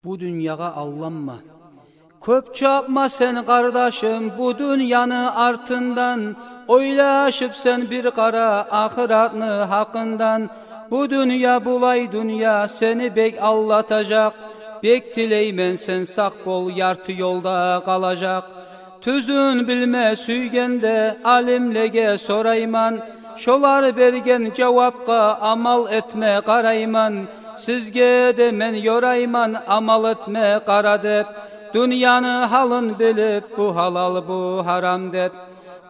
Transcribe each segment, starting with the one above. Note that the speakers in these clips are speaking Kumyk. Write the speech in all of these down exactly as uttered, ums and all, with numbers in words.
Бу дюньягъа алданма. Кёп чапма сен, къардашым, бу дюньяны артындан. Ойлашып сен бир къара ахыратны гьакъындан. Бу дюнья булай дюнья, сени бек алдатажакъ. Бек тилеймен, сен сакъ бол, ярты ёлда къалажакъ. Тюзюн билме сюйгенде, алимлеге сорайман. Шолар берген жавапгъа амал этме къарайман. Сизге де мен ёрайман, амал этме къара деп. Дюньяны гьалын билип, бу гьалал, бу гьарам деп.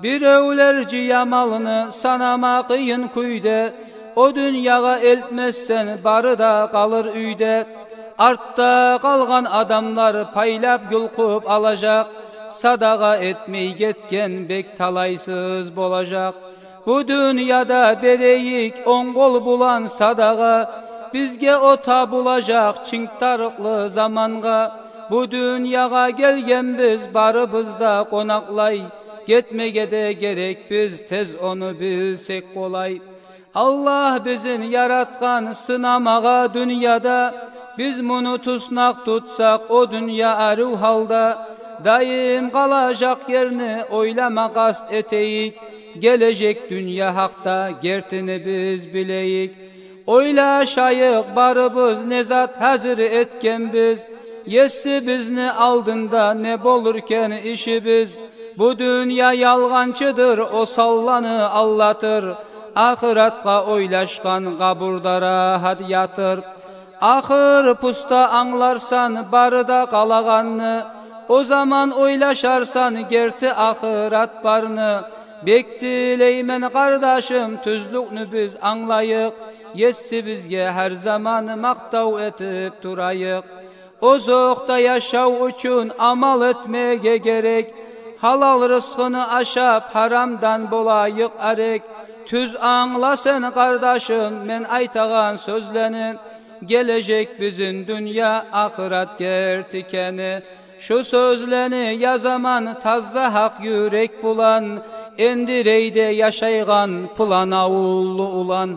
Биревлер жыя малны, санама къыйын кюйде. О дюньягъа элтмесен, бары да къалыр уьйде. Артда къалгъан адамлар пайлап, юлкъуп алажакъ. Садагъа этмей гетген бек талайсыз болажакъ. Бу дюньяда берейик онг къол булан садагъа. Бизге о табулажакъ чингтарыкълы замангъа. Бу дюньягъа гелгенбиз барыбыз да къонакълай. Гетмеге де герекбиз тез, ону билсек къолай. Аллагь бизин яратгъан сынамагъа дюньяда. Биз муну туснакъ тутсакъ, о дюнья арив гьалда. Дайым къалажакъ ерни ойлама къаст этейик. Гележек дюнья гьакъда гертини биз билейик. Ойлашайыкъ барыбыз, не зат гьазир этгенбиз. Есибизни алдында не болур экен ишибиз? Бу дюнья ялгъанчыдыр, осалланы алдатыр. Ахыратгъа ойлашгъан къабурда рагьат ятыр. Ахыр пуста англарсан бары да къалагъанны. О заман ойлашарсан герти ахырат барны. Бек тилеймен, къардашым, тюзлюкню биз англайыкъ. Есибизге гьар заман макътав этип турайыкъ. Озокъда, яшав учун амал этмеге герек. Гьалал рызкъыны ашап, гьарамдан болайыкъ арек. Тюз англа сен, къардашым, мен айтагъан сёзлени. Гележек бизин дюнья, ахырат герти экени. Шу сёзлени язаман таза гьакъ юрек булан. Эндирейде яшайгъан Пулан авуллу улан.